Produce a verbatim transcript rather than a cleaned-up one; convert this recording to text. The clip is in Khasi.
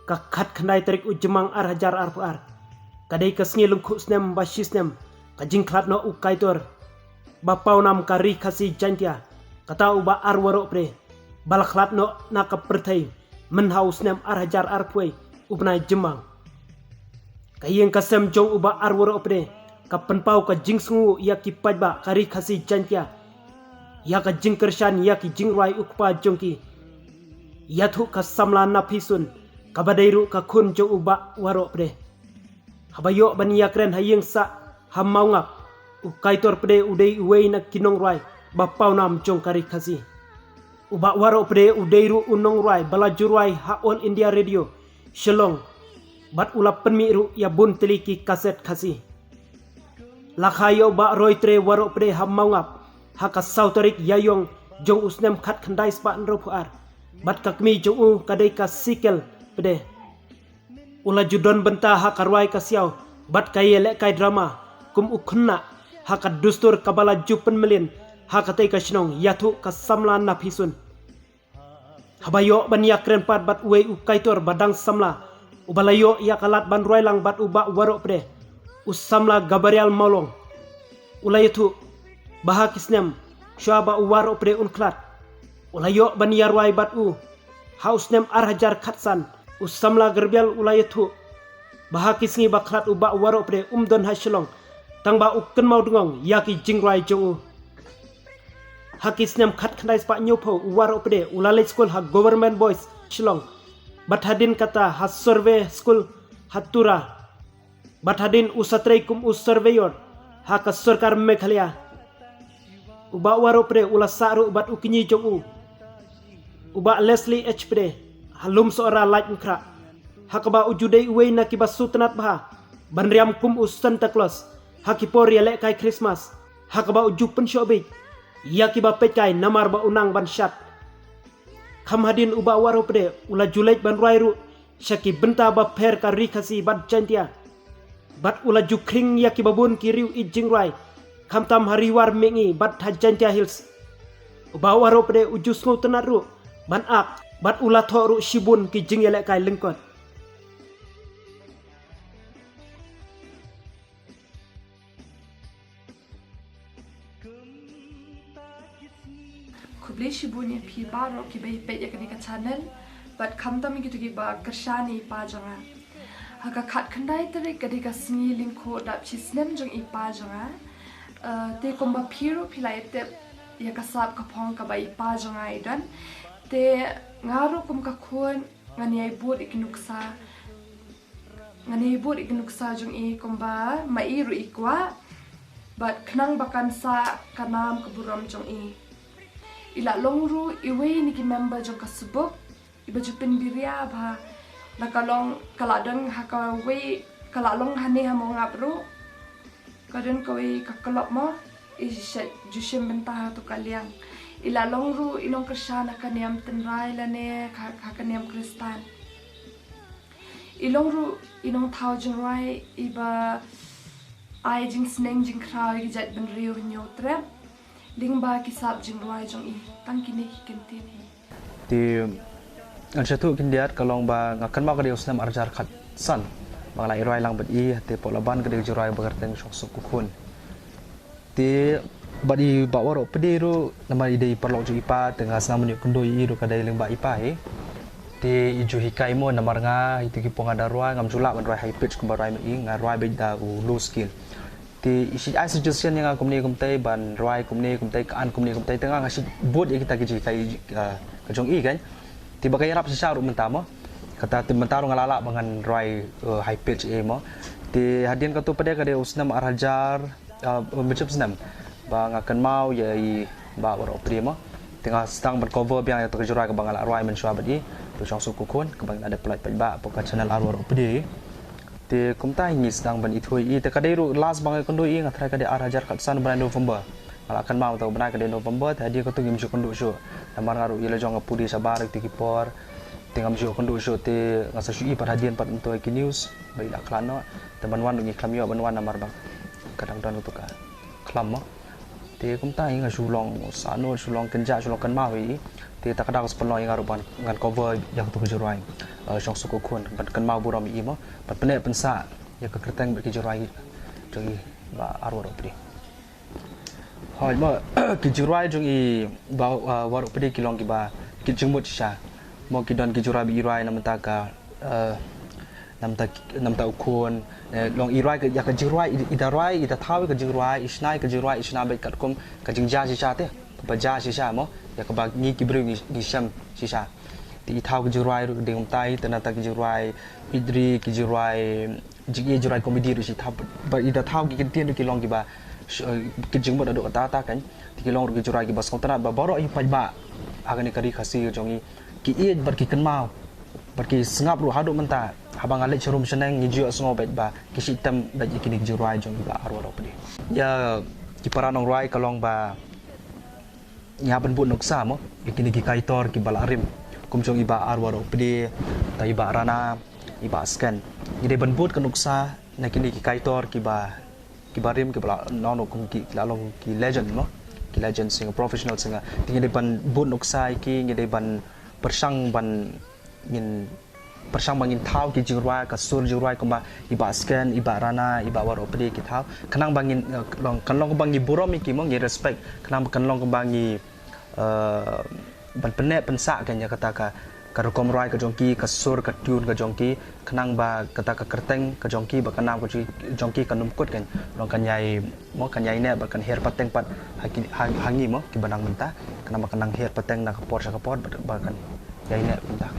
Ka khatkhyndai tarik u Jymmang ar hajar arphew ar ka dei ka sngi lyngkhuh snem ba shi snem ka jingkhlad noh u kaitor ba pawnam ka Ri Khasi Jaintia, kata u Bah Arwarohpde, ba la khlad noh na ka pyrthei mynha u snem ar hajar arphew u bnai Jymmang. Ka ïing ka sem jong u Bah Arwarohpde ka pynpaw ka jingsngew ïa ki paidbah ka Ri Khasi Jaintia ïa ka jingkyrshan ïa ki jingrwai u kpa jong ki, ïathuh ka samla Naphisun, kaba dei ruh ka khun jong u Bah Warohpde. Haba ïoh ban ïakren ha ïing sah ha Mawngap, u Kaitor Pde u dei uwei na ki nongrwai ba pawnam jong ka Ri Khasi. U Bah Warohpde u dei ruh u nongrwai ba la ju rwai ha All India Radio Shillong, bad u la pynmih ruh ïa bun tylli ki kaset Khasi. La kha ïa u Bah Roytre Warohpde ha Mawngap ha ka saw tarik Ïaïong jong u snem khatkhyndai spah hynriewphew ar, bad ka kmie jong u ka dei ka Sikel Pde. U la ju don bynta ha ka rwai ka siaw bad ka ïalehkai drama kum u khynnah ha ka dustur kaba la ju pynmlien ha katei ka shnong, ïathuh ka samla Naphisun. Haba ïoh ban ïakren pat bad uwei u kaitor ba dang samla uba la ïoh ïa ka lad ban rwai lang bad u Bah Warohpde, u samla Gabriel Mawlong u la ïathuh ba ha ki snem shuwa ba u Warohpde un khlad, u la ïoh ban ïarwai bad u. Ha u snem ar hajar khatsan, u samla Gabriel u la ïathuh ba ha ki sngi ba khlad u Bah Warohpde um don ha Shillong, tangba u kynmaw dngong ïa ki jingrwai jong u. Ha ki snem khatkhyndai spah hynñiewphew u Warohpde u la leit skul ha Government Boys Shillong, bad hadien kata ha Survey School ha Tura, bad hadien u sa trei kum u surveyor ha ka sorkar Meghalaya. U Bah Warohpde u la sah ruh bad u kñi jong u, u Bah Leslie H Pde, ha Lumsohra Laitumkhrah, ha kaba u ju dei uwei na kiba sngewtynnad bha ban riam kum u Santa Claus ha ki por ïalehkai Christmas, ha kaba u ju pynshoh bieit ïa kiba peitkai namar ba u nang ban shad. Kham hadien u Bah Warohpde u la ju leit ban rwai ruh sha ki bynta bapher ka Ri Khasi bad Jaintia, bad u la ju khring ïa kiba bun ki riew ïeit jingrwai, khamtam ha Ri War Mihngi bad ha Jaintia Hills. U Bah Warohpde u ju sngewtynnad ruh ban ak bad u la thoh ruh shibun ki jingïalehkai lyngkot. Khublei shibun ïa phi baroh kiba ïa peit ïa kane ka channel, bad khamtam ïa kito kiba kyrshan ïa i pa jong nga. Ha ka khatkhyndai tarik ka dei ka sngi lyngkhuh dap shi snem jong i pa jong nga. Eh, te kumba phi ruh phi la ïa tip ïa ka sap ka phong kaba i pa jong nga i don. Te nga ruh kum ka khun ngan ïai bud ïa ki nuksa. Ngan ïai bud ïa ki nuksa jong i kumba ma i ruh i kwah, bad khnang ba kan sah ka nam ka burom jong i. I la long ruh iwei na ki member jong ka Subuk iba ju pynbiria bha. La ka long, ka la don ha kawei, ka la long hangne ha Mawngap ruh. Ka don kawei ka club mo, i shu ju shim bynta ha tu ka liang. I la long ruh i nongkyrshan ha ka niam tynrai lane ha ka niam Khristan. I long ruh i nongthaw jingrwai iba ai jingsneng jingkhraw ïa ki jaitbynriew Hynñiewtrep lyngba ki sap jingrwai jong i. Tang kine ki kyntien hi. Te ngan shu ïathuh khyndiat, ka long ba nga kynmaw ka dei u snem ar hajar khatsan ba nga la ïarwai lang bad i, te hapoh Laban ka dei ka jingrwai ba kyrteng Shongsuk Kukhun. Te bad i Bah Warohpde ruh namar i dei i paralok jong i pa, te nga sdang ban ïoh kynduh ïa i ruh ka dei lyngba i pa hi. Te i ju hikai mo namar nga, ïa tu ki por nga da rwai ngam ju lah ban rwai high pitch kumba rwai ma i, nga rwai beit da u low scale. Te i shi ai suggestion ïa nga kumne kumtei ban rwai kumne kumtei, ka an kumne kumtei, te nga nga shi bud ïa kita ki jinghikai, ah, ka jong i kan. Te ba ka ïarap shisha ruh mynta mo. Kata te mynta ruh nga la lah ba ngan rwai, eh, high pitch eh mo. Te hadien katu pat ka dei u snem ar hajar, ah, mynjur snem ba nga kynmaw ïa i Bah Warohpde mo. Te nga sdang ban cover biang ïa tu ka jingrwai kaba nga la rwai mynshuwa bad i, tu Shongsuk Kukhun, kaba nga la dep pynlait paidbah hapoh ka channel Ar Warohpde. Te kumta hi ngi sdang ban ithuh ïa i, te ka dei ruh last ba nga ïakynduh ïa i nga tharai ka dei ar hajar khatsan bnai November. Nga la kynmaw ta u bnai ka dei November, te hadien katu ngim ju kynduh shuh. Namar nga ruh ïa la jong nga pudi shabar ïa kito ki por. Te ngam ju kynduh shuh, te nga sa shu i pat hadien pat mynta ki news ba i la khlad noh. Te ban wan ruh ngi khlem ïoh ban wan namar ba ka dang don katu ka khlam mo. Te kumta ïa nga shu long sano, shu long kynja, shu long kynmaw ïa i. Te ta ka dak spon long ïa nga ruh ban ngan cover ïa ka tu ka jingrwai. Shong suk u khun ban kynmaw burom ïa i mo, ban pynneh pynsah ïa ka kyrteng bad ki jingrwai jong i Bah Arwah Rohpde. Hoi mo, ki jingrwai jong i Bah Arwah Rohpde ki long kiba kit jingmut shisha. Mo ki don ki jingrwai ba i rwai na mynta ka na mynta na mynta u khun, long i rwai ïa ka jingrwai, i da rwai, i da thaw ïa ka jingrwai, i shna ïa ka jingrwai, i shna bad katkum ka jingjia shisha te, kaba jia shisha mo, ïa kaba ngi ki briew ngi shem shisha. Te i thaw ka jingrwai ruh dei kumta, te na ta ka jingrwai ri, ka jingrwai jingïeit, jingrwai comedy ruh i thaw, ba i da thaw ki kyntien ruh ki long kiba kit jingmut haduh katta katta kan. Te ki long ruh ki jingrwai kiba sngewtynnat ba baroh i paidbah ha kane ka ri Khasi jong i ki ïeit bad ki kynmaw bad ki sngap ruh haduh mynta. Haba nga leit sharum shaneng ngi ju ïohsngew bad ba ki shitem bad ïa kine ki jingrwai jong i Bah Arwah Rohpde. Ïa ki para nongrwai ka long ba ngi hap ban bud nuksa mo ïa kine ki kaitor kiba la rim, kum jong i Bah Arwah Rohpde, ta i Bah Rana, i Bah Sken. Ngi dei ban bud ka nuksa na kine ki kaitor kiba kiba rim, kiba la nong kum ki la long ki legend mo, ki legend singer, professional singer. Te ngi dei ban bud nuksa ïa ki, ngi dei ban pyrshang ban ngin pyrshang ba ngin thaw ki jingrwai, ka sur jingrwai kumba i Bah Sken, i Bah Rana, i Bah Arwah Rohpde ki thaw. Khnang ba ngin long, kan long kumba ngi burom ïa ki mo, ngi respect. Khnang ba kan long kumba ngi ban pynneh pynsah kan ïa kata ka ka rukom rwai ka jong ki, ka sur ka tune ka jong ki, khnang ba kata ka kyrteng ka jong ki, ba ka nam ka jong ki kan ym kut kan long, kan ïai mo, kan ïai neh bad kan her pateng pat ha ngi mo kiba nang mynta, khnang ba kan nang her pateng na ka por sha ka por bad ba kan ïai neh mynta.